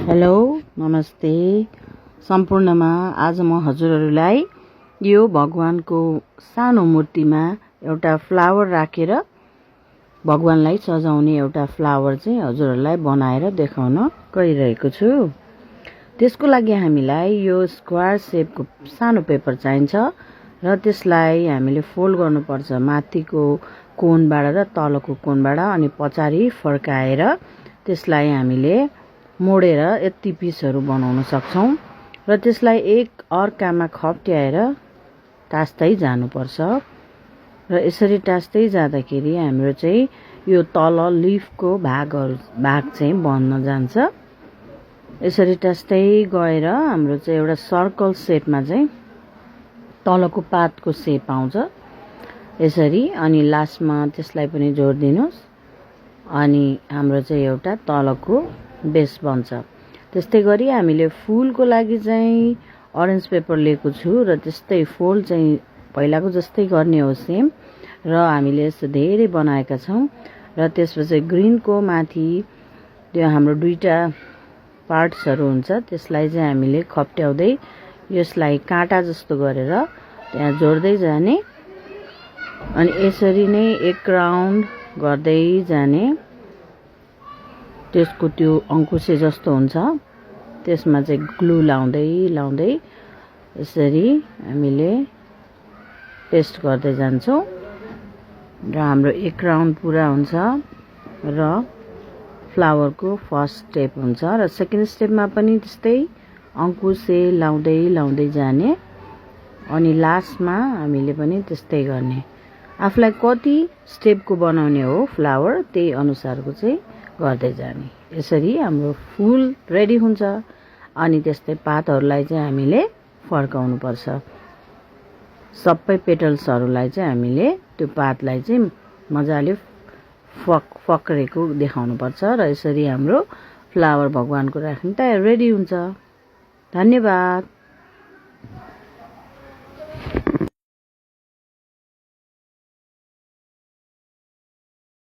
Hello नमस्ते सम्पूर्णमा आज म हजुरहरूलाई यो भगवानको सानो मूर्तिमा एउटा फ्लावर राखेर भगवानलाई सजाउने एउटा फ्लावर चाहिँ हजुरहरूलाई बनाएर देखाउन गइरहेको छु। त्यसको लागि हामीलाई यो स्क्वायर शेपको सानो पेपर चाहिन्छ र त्यसलाई हामीले फोल्ड गर्नुपर्छ माथिको कोणबाट र तलको कोणबाट अनि पछाडि फर्काएर त्यसलाई हामीले मोडेर यति पिसहरू बनाउन सक्छौं र त्यसलाई एक अर्कामा खप्ट्याएर टास्दै जानुपर्छ र यसरी टास्दै जाँदाखेरि हाम्रो चाहिँ यो तल लिफको भाग चाहिँ बन्न जान्छ। यसरी टास्दै गएर हाम्रो चाहिँ एउटा सर्कल शेपमा चाहिँ तलको पातको शेप आउँछ यसरी अनि लास्टमा त्यसलाई पनि जोड्दिनुस् अनि हाम्रो चाहिँ एउटा तलको बेस बन्छ। त्यस्तै गरी हामीले फूलको लागि चाहिँ अरेन्ज पेपर लिएको छु र त्यस्तै फोल्ड चाहिँ पहिलाको जस्तै गर्ने हो सेम र हामीले यस्तो धेरै बनाएका छौं र त्यसपछि ग्रीनको माथि त्यो हाम्रो दुईटा पार्ट्सहरू हुन्छ त्यसलाई चाहिँ हामीले खप्ट्याउँदै यसलाई काँटा जस्तो गरेर त्यहाँ जोड्दै जाने अनि यसरी नै एक राउन्ड गर्दै जाने। त्यसको त्यो अंकुशे जस्तो हुन्छ त्यसमा चाहिँ ग्लु लाउँदै यसरी हामीले पेस्ट गर्दै जान्छौं र हाम्रो एक राउन्ड पूरा हुन्छ र फ्लावरको फर्स्ट स्टेप हुन्छ र सेकेन्ड स्टेपमा पनि त्यस्तै अंकुशे लाउँदै जाने अनि लास्टमा हामीले पनि त्यस्तै गर्ने। आफुलाई कति स्टेपको बनाउने हो फ्लावर त्यही अनुसारको चाहिँ गर्दै जाने। यसरी हाम्रो फूल रेडी हुन्छ अनि त्यस्तै पातहरूलाई चाहिँ हामीले फर्काउनु पर्छ। सबै पेटल्सहरूलाई चाहिँ हामीले त्यो पातलाई चाहिँ मजाले फक्रेको देखाउनु पर्छ र यसरी हाम्रो फ्लावर भगवानको राख्ने तयार रेडी हुन्छ। धन्यवाद।